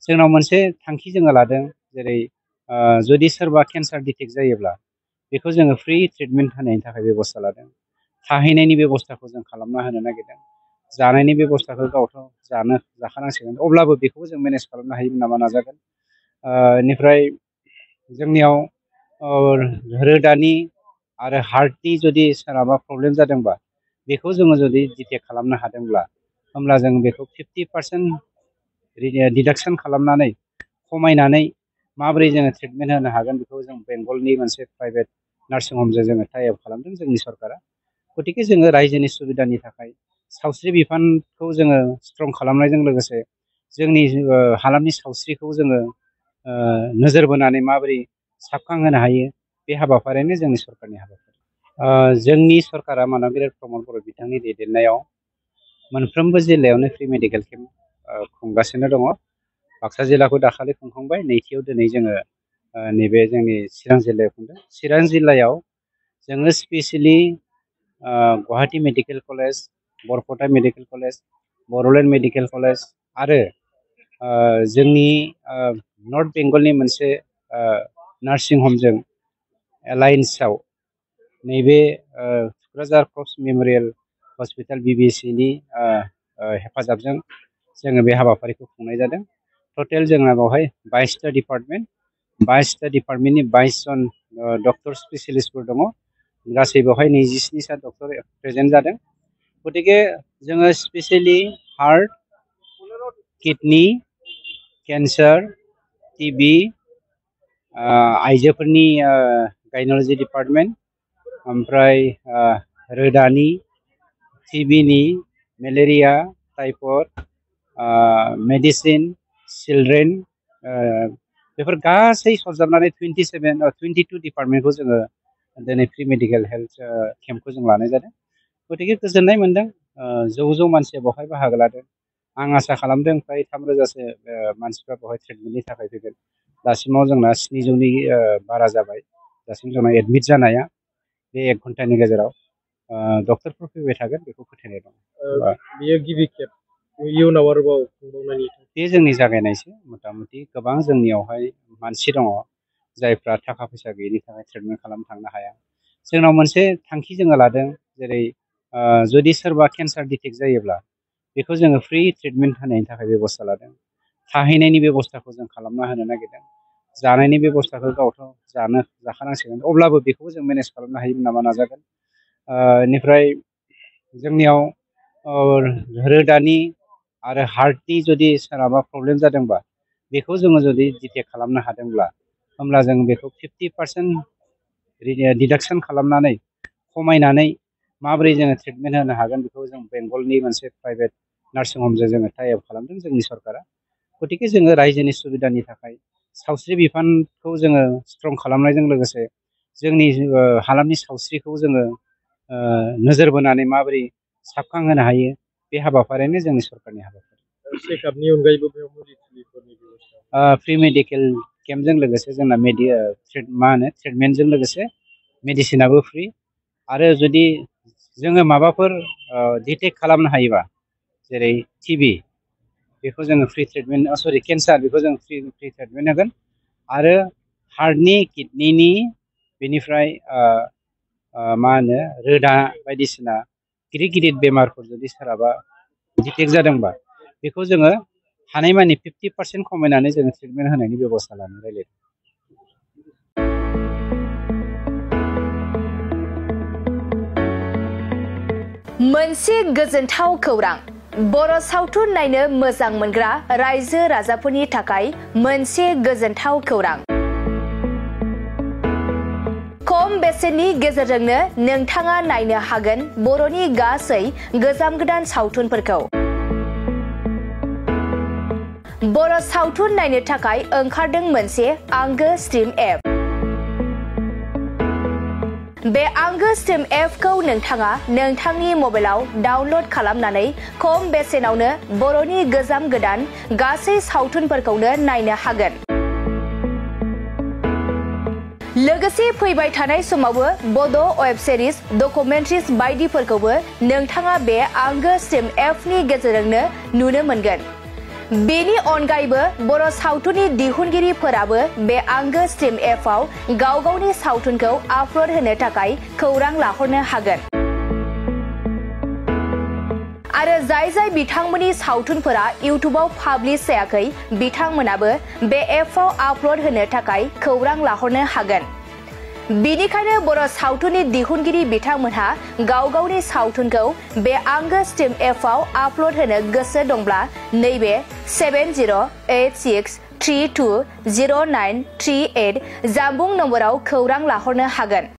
जोंनाव मोनसे थांखि जोङो लादों जेरै जुदि सोरबा केन्सार डिटेक्ट जायोब्ला बेखौ जोङो फ्रि ट्रिटमेन्ट होनायनि थाखाय बेबस्था लादों। थाहैनायनि बेबस्थाखौ जों खालामना होनो नागिरदों। जानायनि बेबस्थाखौ गावथ' जाखानांसिगोन, अब्लाबो बेखौबो जों मेनेज खालामनो हायो नामा नाजागोन। बेनिफ्राय जोंनियाव रोदानि आरो हार्टनि जुदि सोरहाबा प्रब्लेम जादोंबा बेखौ जोङो जुदि डिटेक्ट खालामनो हादोंब्ला होमब्ला जों बेखौ 50% डिडाक्सन खालामनानै खमायनानै माबोरै जोङो ट्रिटमेन्ट होनो हागोन बेखौ जों बेंगलनि मोनसे प्राइभेट नार्सिं हमजों जोङो टाइ आप खालामदों जोंनि सरकारा। गतिके जोङो रायजोनि सुबिदानि थाखाय सावस्रि बिफानखौ जोङो स्ट्रं खालामनायजों लोगोसे जोंनि हालामनि सावस्रिखौ जोङो नोजोर बोनानै माबोरै साबखांहोनो हायो बे हाबाफारियानो जोंनि सरकारनि हाबाफारि। जोंनि सरकारा मानब गेदेर प्रमद बर' बिथांनि दैदेननायाव मोनफ्रोमबो जिल्लायावनो फ्रि मेडिकेल केम्प खुंगासिनो दङ। बाक्सा जिल्लाखौ दाखालि खुंखांबाय, नैथियाव दिनै जोङो नैबे जोंनि चिरां जिल्लायाव खुंदों। चिरां जिल्लायाव जोङो specially Guwahati medical college, Barpeta medical college, Bodoland medical college आरो जोंनि नर्थ बेंगलनि मोनसे नार्सिं हमजों एलायन्सआव नैबे क'क्राझार क्रफ्ट्स मेम'रियेल हस्पिटाल BBCनि हेफाजाबजों जोङो बे हाबाफारिखौ खुंनाय जादों। टटेल जोंना बेवहाय 22टा डिपार्टमेन्ट, 22टा डिपार्टमेन्टनि 22 जन डक्टर स्पेसियेलिस्टफोर दङ। गासै बेवहाय 27 डक्टर प्रेजेन्ट जादों। गतिके जोङो specially heart, kidney, cancer, TB, आइजोफोरनि गायन'लजि डिपार्टमेन्ट, ओमफ्राय रोदानि, TBनि, मेलेरिया, टाइफयड, मेडिसिन, चिलड्रेन, बेफोर गासै सरजाबनानै 22 डिपार्टमेन्टखौ जोङो दिनै प्रि मेडिकेल हेल्थ केम्पखौ जों लानाय जादों। गतिके गोजोननाय मोन्दों, जौ मानसिया बेवहाय बाहागो लादों। आं आसा खालामदों फ्राय 3,000सो मानसिफ्रा बेवहाय ट्रिटमेन्टनि थाखाय फैगोन। दासिमाव जोंना 700नि बारा जाबाय दासिम जोंना एडमिट जानाया। बे 1 घन्टानि गेजेराव डक्टरफोर फैबाय थागोन बेखौ फोथायनाय दं। बेयो गिबि खेब, इयुनाव आरोबाव खुंबावनायनि बे जोंनि जागायनायसो। मथा मथि गोबां जोंनियावहाय मानसि दङ जायफ्रा थाखा फैसा गैयिनि थाखाय ट्रिटमेन्ट खालामनो थांनो हाया। जोंनाव मोनसे थांखि जोङो लादों जेरै जुदि सोरबा केन्सार डिटेक्ट जायोब्ला बेखौ जोङो फ्रि ट्रिटमेन्ट होनायनि थाखाय बेबस्था लादों। थाहैनायनि बेबस्थाखौ जों खालामना होनो नागिरदों। जानायनि बेबस्थाखौ गावथ' जाखानांसिगोन, अब्लाबो बेखौबो जों मेनेज खालामनो हायो नामा नाजागोन। बेनिफ्राय जोंनियाव रोदानि आरो हार्टनि जुदि सोरहाबा प्रब्लेम जादोंबा बेखौ जोङो जुदि डिटेक्ट खालामनो हादोंब्ला होमब्ला जों बेखौ 50% डिडाक्सन खालामनानै खमायनानै माबोरै जोङो ट्रिटमेन्ट होनो हागोन बेखौ जों बेंगलनि मोनसे प्राइभेट नार्सिं हमजों जोङो टाइ आप खालामदों जोंनि सरकारा। गतिके जोङो रायजोनि सुबिदानि थाखाय सावस्रि बिफानखौ जोङो स्ट्रं खालामनायजों लोगोसे जोंनि हालामनि सावस्रिखौ जोङो नोजोर बोनानै माबोरै साबखांहोनो हायो बे हाबाफारियानो जोंनि सरकारनि हाबाफारि। चेकआपनि अनगायैबो बेयाव मुलिफोरनि बेबस्था फ्रि मेडिकेल केम्पजों लोगोसे जोंना ट्रिटमेन्टजों लोगोसे मेडिसिनाबो फ्रि। आरो जुदि जोङो माबाफोर डिटेक्ट खालामनो हायोबा जेरै TB बेखौ जोङो फ्रि ट्रिटमेन्ट, केन्सार बेखौ जों फ्रि ट्रिटमेन्ट होगोन। आरो हार्टनि, किडनिनि, बेनिफ्राय रोदा बायदिसिना गिदिर गिदिर बेमारफोर जुदि सोरहाबा डिटेक्ट जादोंबा बेखौ जोङो हानायमानि 50% खमायनानै जोङो ट्रिटमेन्ट होनायनि बेबस्था लानो रायलायदों। मोनसे गोजोनथाव खौरां, बर' सावथुन नायनो मोजां मोनग्रा रायजो राजाफोरनि थाखाय मोनसे गोजोनथाव खौरां। खम बेसेननि गेजेरजोंनो नोंथाङा नायनो हागोन बर'नि गासै गोजाम गोदान सावथुनफोरखौ। बर' सावथुन नायनो थाखाय ओंखारदों मोनसे आंगो स्ट्रिम एप। बे आंगो स्ट्रिम एपखौ नोंथाङा नोंथांनि मबाइलाव डाउनल'ड खालामनानै खम बेसेनावनो बर'नि गोजाम गोदान गासै सावथुनफोरखौनो नायनो हागोन। लोगोसे फैबाय थानाय समावबो बड' वेब सिरिज, डकुमेन्ट्रिज बायदिफोरखौबो नोंथाङा बे आंगो स्ट्रिम एपनि गेजेरजोंनो नुनो मोनगोन। बेनि अनगायैबो बर' सावथुननि दिहुनगिरिफोराबो बे आंगो स्ट्रिम एपआव गाव गावनि सावथुनखौ आपल'ड होनो थाखाय खौरां लाहरनो हागोन। आरो जाय बिथांमोननि सावथुनफोरा इउटुबाव पाब्लिश जायाखै बिथांमोनाबो बे एपआव आपल'ड होनो थाखाय खौरां लाहरनो हागोन। बिनिखायनो बर' सावथुननि दिहुनगिरि बिथांमोनहा गाव गावनि सावथुनखौ बे आंगो स्ट्रिम एपआव आपल'ड होनो गोसो दंब्ला नैबे 7086320938 जानबुं नम्बराव खौरां लाहरनो हागोन।